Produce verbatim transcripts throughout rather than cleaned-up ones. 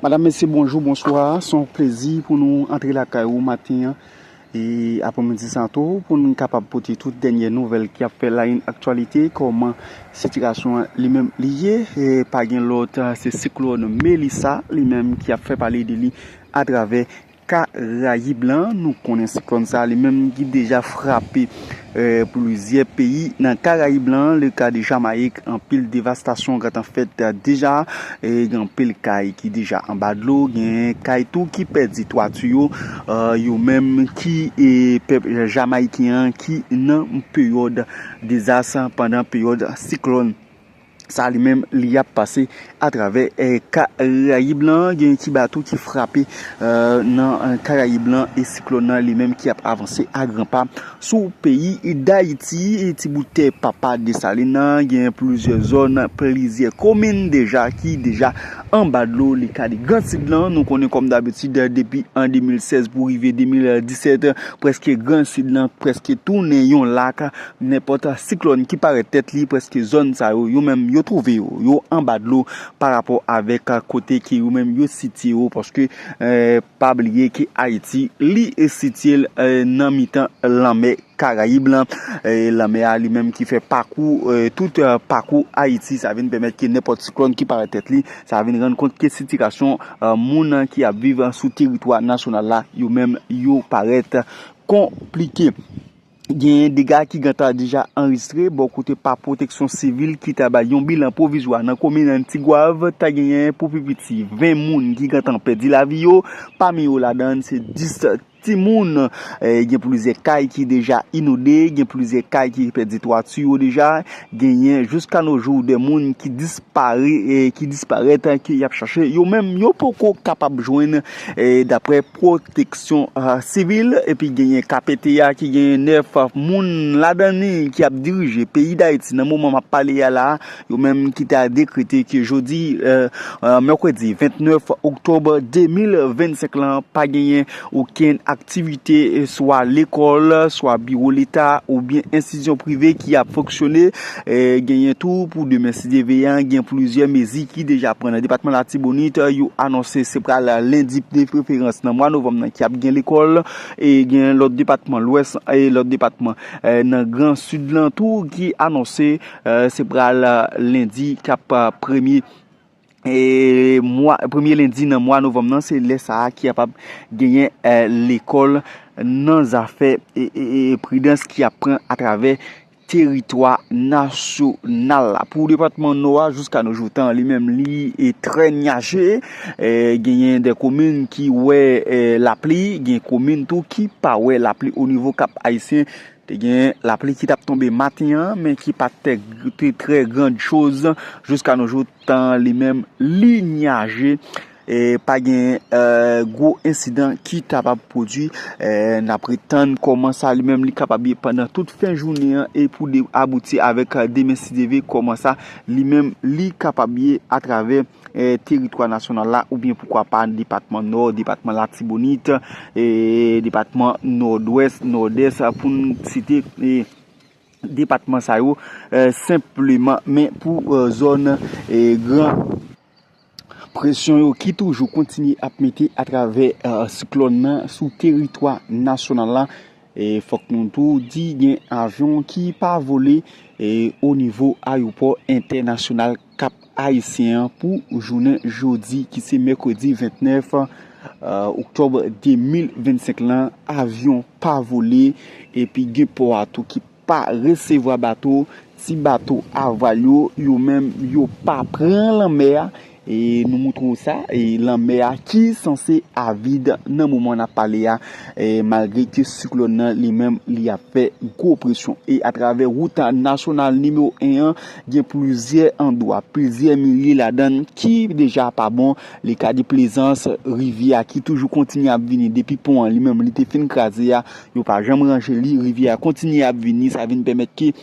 Madam, mesye, bonjou, bonswa. Se yon plezi pou nou antre lakay ou maten an e aprèmidi sa tou, pou nou kapab pote tout dènyè nouvèl ki ap fè la une aktyalite, kòman sitiyasyon an li menm li ye. E pa gen lòt, se siklòn Melissa li menm ki ap fè pale de li atravè Karayib lan. Nou konnen siklòn sa li menm ki deja frape eh, plizyè peyi nan Karayib lan, le ka de Jamayik, anpil devastasyon gentan fèt eh, deja. Eh, gen anpil kay ki deja anba dlo, gen kay tou ki pèdi twati yo, eh, yo menm ki eh, pèp jamayiken an ki nan peryòd dezas pandan peryòd siklòn sa li menm li ap pase atravè eh, Karayib lan. Gen ti bato ki frape eh, nan eh, Karayib lan e siklòn nan li menm ki ap avanse a gran pa sou peyi Dayiti. E ti bout tè papa Desalin nan, gen plizyè zòn, plizyè komin deja ki deja anba dlo. Le ka de Gran Sid lan, nou konnen kòm dabitid depi an de mil sèz pou rive de mil disèt, prèske Gran Sid lan prèske tounen yon lak. Nenpòt siklòn ki parèt tèt li, prèske zòn sa yo, yo menm yo twouve yo, yo anba dlo pa rapò avèk kote ke yo menm yo sitiye yo, paske eh, pa bliye ke Ayiti li sitiye l eh, nan mitan lanmè Karayib lan. Eh, lanmè a li menm ki fè pakou eh, tout eh, pakou Ayiti, sa vin pèmèt ke nenpòt siklòn ki parèt tèt li, sa vin rann kont ke sitiyasyon eh, moun ki ap viv sou teritwa nasyonal la, yo menm yo parèt konplike. Genyen dega ki gentan deja anrejistre bò kote pa pwoteksyon sivil ki ta bay yon bilan pwovizwa nan komin Tigwav. Ta genyen pou pi piti ven moun ki gentan pèdi lavi yo. Pami yo ladan se dis timoun. Eh, gen plizyè kay ki deja inonde, gen plizyè kay ki pèdi twati yo deja. Genyen jiska no jou de moun ki dispare, eh, ki disparèt, eh, ke y ap chache. Yo menm yo poko kapab jwenn eh, daprè pwoteksyon eh, sivil. Epi genyen K P T a ki genyen nèf moun ladan li ki ap dirije peyi Dayiti nan moman m ap pale a la. Yo menm ki ta dekrete ke jodi eh, eh, mèkredi vennèf oktòb de mil vennsenk lan pa genyen okenn aktivite eh, swa lekòl, swa biwo leta oubyen enstitisyon prive ki ap fonksyone. Eh, genyen tou pou demen si Dye vle, gen plizyè mezi ki deja pran nan depatman Latibonit. Yo anonse se pral lendi de preferans nan mwa novanm nan ki ap gen lekòl. E gen lòt depatman lwès e lòt depatman eh, nan gran sid lan tou ki anonse eh, se pral lendi k ap eh, premye eh, mwa, premye lendi nan mwa novanm nan, se lè sa a ki kapab genyen eh, lekòl nan zafè eh, eh, eh, pridans ki ap pran atravè teritwa nasyonal la. Pou depatman Nò a, jiska no jou tan, li menm li e trè nyaje. Eh, genyen de komin ki wè eh, lapli, gen komin tou ki pa wè lapli. O nivo Kap Ayisyen, te gen lapli ki t ap tonbe maten an, men ki pa t te, te trè grand choz. Jiska no jou tan, li menm li nyaje. Eh, pa gen eh, gwo ensidan ki kapab pwodui. Eh, n ap ret tann kòman sa li menm li kapab ye pandan tout fen jounen an e pou de, abouti avèk eh, demen si Dye vle, kòman sa li menm li kapab ye atravè eh, teritwa nasyonal la oubyen poukwa pa depatman Nò, depatman Latibonit, eh, depatman Nòdwès, Nòdès, pou n site eh, depatman sa yo eh, senpleman. Men pou eh, zòn eh, gran presyon yo ki toujou kontinye ap mete atravè eh, siklòn nan sou teritwa nasyonal la. E fòk nou tou di gen avyon ki pa vole eh, o nivo ayewopò entènasyonal Kap Ayisyen an pou jounen jodi ki se mèkredi vennèf eh, oktòb de mil vennsenk lan. Avyon pa vole epi gen pò a tou ki pa resevwa bato. Ti bato a vwal yo, yo menm yo pa pran lanmè a. E nou moutre w sa, e lanmè a ki sanse avid nan moman n ap pale a, e malgre ke siklòn nan li menm li ap fè gwo presyon. E atravè wout nasyonal nimewo en an, gen plizyè andwa, plizyè milye ladan l ki deja pa bon. Le ka de Plezans, rivyè a ki toujou kontinye ap vini depi pon an li menm li te fin kraze a, yo pa janm ranje li, rivyè a kontinye ap vini, sa vin pèmèt ke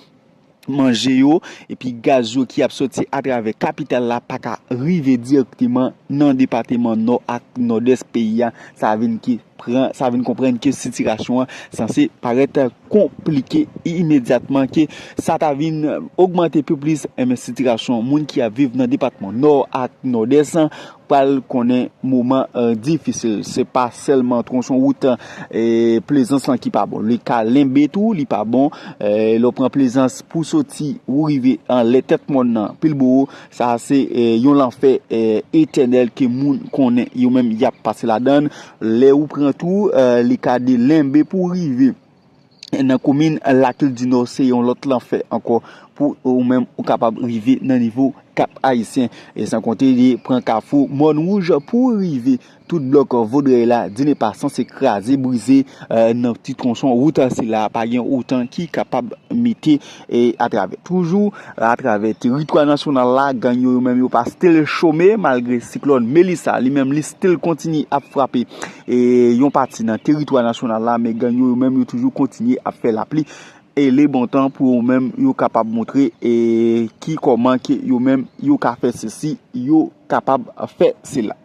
manje yo, epi gaz yo ki ap sòti atravè kapital la pa ka rive dirèkteman nan depatman Nò ak Nòdès peyi a. Sa vin ki pran, sa vin konprann ke sitiyasyon an sanse parèt konplike imedyatman, ke sa ta vin ogmante pi plis, enben sitiyasyon moun ki ap viv nan depatman Nò ak Nòdès pral konnen moman difisil. Se pa sèlman twonson wout Plezans lan ki pa bon, li ka lenbe tou, li pa bon. Lè w pran Plezans pou soti ou rive anlè tèt mòn nan Pilbowo, sa se yon lanfè etènèl ke moun konnen yo menm y ap pase ladan l. Lè ou pran tou, li ka de lenbe pou rive nan komin Lakil di Nò, se yon lòt lanfè ankò pou ou menm ou kapab rive nan nivo Kap Ayisyen. E san konte li pran kafou Mòn Wouj pou rive tout blòk Vodrèy la, di ne pa sanse kraze brize nan ti twonson wout sila, pa gen otan ki kapab mete atravè. Toujou atravè teritwa nasyonal la, gang yo, yo menm yo pa still chome malgre siklòn Melissa li menm li still kontinye ap frape yon pati nan teritwa nasyonal la, men gang yo, yo menm yo toujou kontinye ap fè lapli e le bon tan pou yo menm yo kapab montre ki kòman ke yo menm yo ka fè sesi, yo kapab fè sila.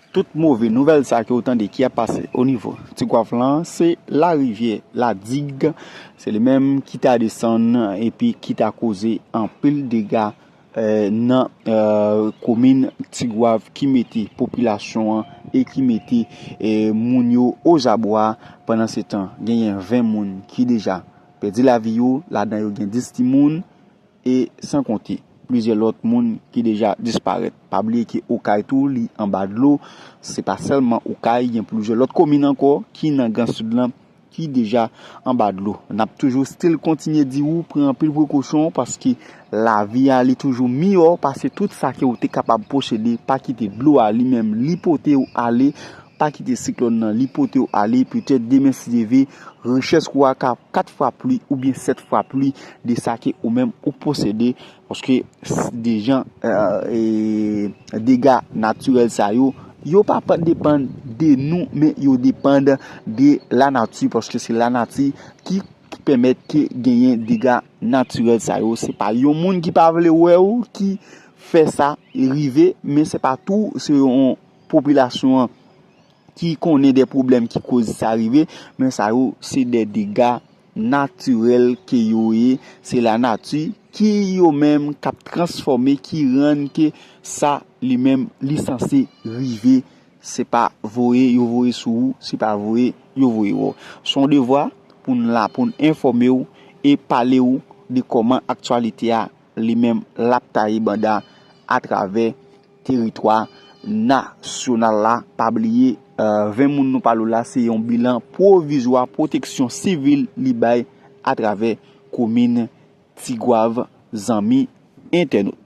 Tout move nouvèl sa ke w tande ki ap pase o nivo Tigwav lan, se larivyè Ladig, se li menm ki ta desann epi ki ta koze anpil dega nan komin Tigwav, ki mete popilasyon an e ki mete moun yo ozabwa. Pandansetan, genyen ven moun ki deja pèdi lavi yo, ladan yo gen dis timoun e san konte plizyè lòt moun ki deja disparèt. Pa bliye ke Okay tou, li anba dlo. Se pa sèlman Okay, gen plizyè lòt komin ankò ki nan Gran Sid lan ki deja anba dlo. N ap toujou still kontinye di ou pran anpil prekosyon, paske lavi a li toujou miyò pase tout sa ke ou te kapab posede. Pa kite dlo a li menm li pote w ale, pa kite siklòn nan li pote w ale. Petèt demen si Dye vle, richès ou a ka kat fwa pli oubyen sèt fwa pli de sa ke ou menm ou posede. Paske dejan dega natirèl sa yo, yo pa depann de nou, men yo depann de lanati, paske se lanati ki pèmèt ke genyen dega natirèl sa yo. Se pa yon moun ki pa vle wè w ki fè sa rive, men se pa tou se yon popilasyon an ki konnen de pwoblèm ki koz sa rive, men sa yo se de dega natirèl ke yo ye. Se lanati ki yo menm k ap transfòme, ki rann ke sa li menm li sanse rive. Se pa voye yo voye sou ou, se pa voye yo voye wè w. Se yon devwa pou n la pou n enfòme w e pale w de kòman aktyalite a li menm l ap taye banda atravè teritwa nasyonal la. Pa bliye, ven moun nou pale w la se yon bilan pwovizwa pwoteksyon sivil li bay atravè komin Tigwav, zanmi entènot.